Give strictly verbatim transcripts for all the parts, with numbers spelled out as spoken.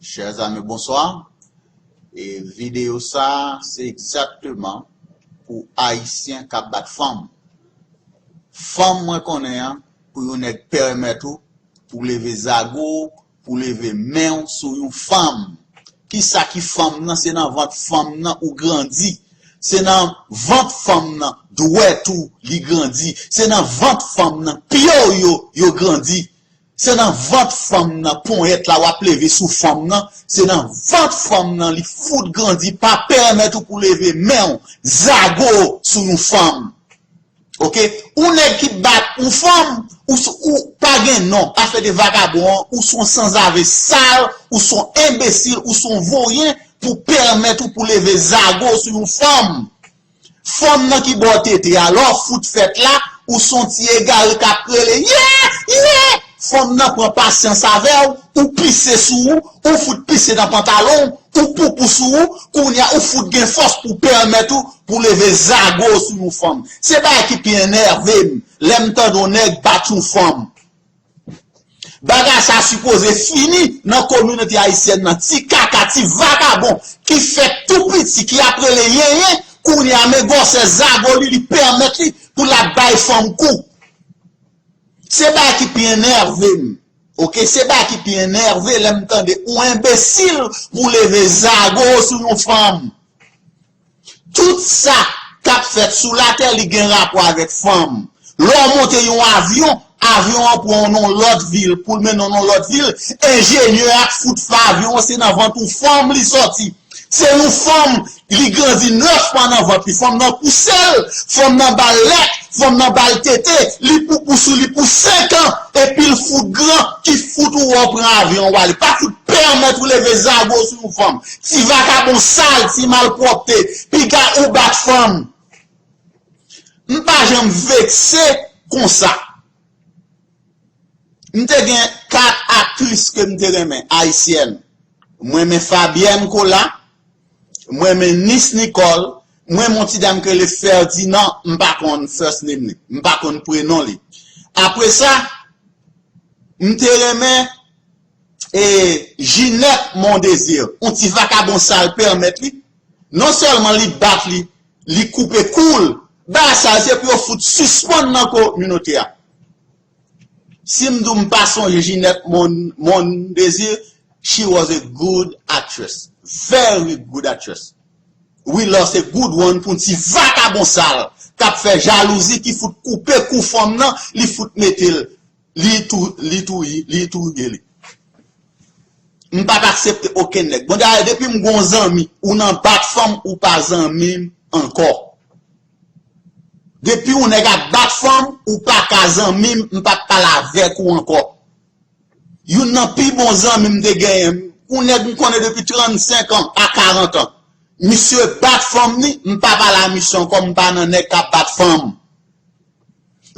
Chers amis, bonsoir. E videyo sa, se egzakteman pou Ayisyen k ap bat fanm. Fanm mwen konnen an, pou yon nèg pèmèt ou, pou leve zago, pou leve men w sou yon fanm. Kisa ki fanm nan? Se nan vant fanm nan ou grandi. Se nan vant fanm nan dwèt ou li grandi. Se nan vant fanm nan pye w yo, yo grandi. Se nan vant fanm nan ponyèt la w ap leve sou fanm nan. Se nan vant fanm nan li fout grandi. Pa pèmèt ou pou leve men w, zago w sou yon fanm. Oke? Ou nèg ki bat yon fanm, ou, s- ou pa gen non, pa fè de vakabon an, ou s on sanzave sal, ou s on enbesil, ou s on voryen pou pèmèt ou pou leve zago sou yon fanm. Fanm nan ki ba w tete a, lè w fout fèt la, ou s on ti egare k ap rele, yè, yè! Fanm nan pran pasyans avè w, ou pise sou ou, ou fout pise nan pantalon w, ou poupou sou ou, kounye a ou fout gen fòs pou pèmèt ou pou leve zago sou yon fanm. Se bagay ki pi enève m, lè m tande yon nèg bat yon fanm. Bagay sa sipoze fini nan kominote ayisyèn nan. Ti kaka, ti vakabon ki fèt tou piti, ki ap rele yenyen, kounye a men gwosè zago li, li pèmèt li pou l ap bay fanm kou. Se bagay ki pi enève m. Oke, se bagay ki pi enève lè m tande ou enbesil pou leve zago sou yon fanm. Tout sa k ap fèt sou latè, li gen rapò avèk fanm. Lè w monte yon avyon, avyon an pran w nan yon lòt vil, pou l mennen w nan yon lòt vil, enjenyè a k fout fè avyon an, se nan vant yon fanm li sòti. Se yon fanm, li grandi nèf mwa nan vant li. Fanm nan pouse l, fanm nan ba l lèt, fanm nan ba l tete, li poupou sou li pou senk an, epi l fout gran, ki fout ou wè w pran avyon w ale. Pa fout pèmèt ou leve zago sou yon fanm. Ti vakabon sal, ti malpwòpte, piga ou bat fanm. M pa janm vekse konsa. M te gen kat aktris ke m te renmen, ayisyèn. Mwen renmen Fabienne Colas, mwen renmen Nice Nicole, mwen renmen yon ti dam ki rele Ferdinand, m pa konn first name li, m pa konn prenon li. Apre sa, m te renmen e Ginette Mondésir, yon ti vakabon sal pèmèt li. Non sèlman li bat li, li koupe kou l. Bagay sa se pou yo fout sispann nan kominote a. Si m di w m pa sonje Ginette Mon, Mondésir, she was a good actress. Very good actress. We lost a good one pou yon ti vakabon sal k ap fè jalouzi, ki fout koupe kou fanm nan, li fout mete l, li tou, li touye, li touye li. M p ap aksepte okenn nèg. Bon, dayè, depi m gon zanmi, ou nan bat fanm, ou pa zanmi m ankò. Depi yon nèg ap bat fanm, ou pa ka zanmi m, m p ap pale avèk ou ankò. Youn nan pi bon zanmi m te genyen, yon nèg m konnen depi trannsenk an a karant an. Misye bat fanm ni, m pa pale a misye ankò, m pa nan nèg k ap bat fanm.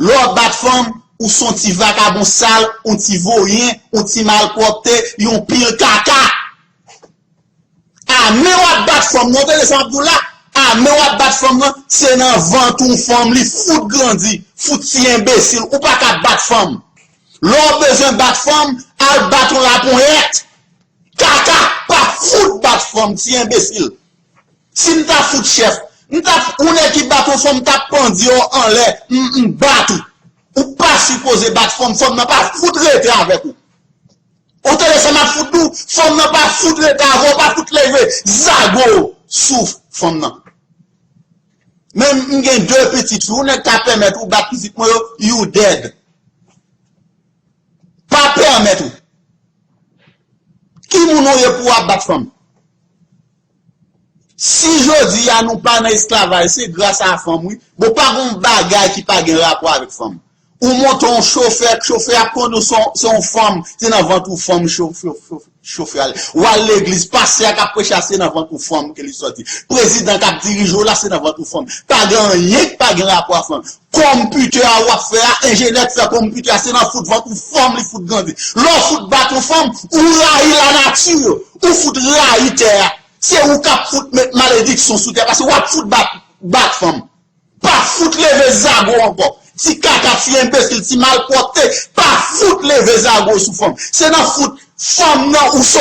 Lè w ap bat fanm, ou s on ti vakabon sal, yon ti voyen, yon ti malpwòpte, yon pil kaka. A men w ap bat fanm nan, w tande sa m ap di w la? A men w ap bat fanm nan, se nan vant yon fanm li fout grandi, fout ti enbesil, ou pa ka bat fanm. Lè w bezwen bat fanm, al bat yon laponyèt. Kaka, pa fout bat fanm, ti enbesil. Si m ta fout chèf, m ta, yon nèg ki bat yon fanm, m ta pandye w anlè, m, m bat ou. Ou pa sipoze bat fanm, fanm nan pa fout rete avèk ou. Ou tande sa m ap fout di w? Fanm nan pa fout rete avè w, pa fout leve zago w sou fanm nan. Men m gen de pitit fi, yon nèg ka pèmèt ou bat pitit mwen yo, you dead. Pa pèmèt ou. Ki moun ou ye pou w ap bat fanm? Si jodi a nou pa nan esklavaj, se gras a fanm, wi. Bon, pa gon bagay ki pa gen rapò avèk fanm. Ou monte yon chofè, chofè ap kondui, se yon, se yon fanm, se nan vant yon fanm cho, cho, cho, chofè ale. W al legliz, pastè a k ap preche a, se nan vant yon fanm ke li sòti. Prezidan k ap dirije w la, se nan vant yon fanm. Pa gen anyen ki pa gen rapò a fanm. Konpitè a w ap fè a, enjenyè k fè konpitè a, se nan fout vant yon fanm li fout grandi. Lè w fout bat yon fanm, ou rayi lanati, ou fout rayi tè a. Se ou k ap fout met malediksyon sou tè, paske w ap fout bat, bat fanm. Pa fout leve zago ankò. Ti kaka, ti enbesil, ti malpwòpte, pa fout leve zago sou fanm. Se nan fout fanm nan ou sò,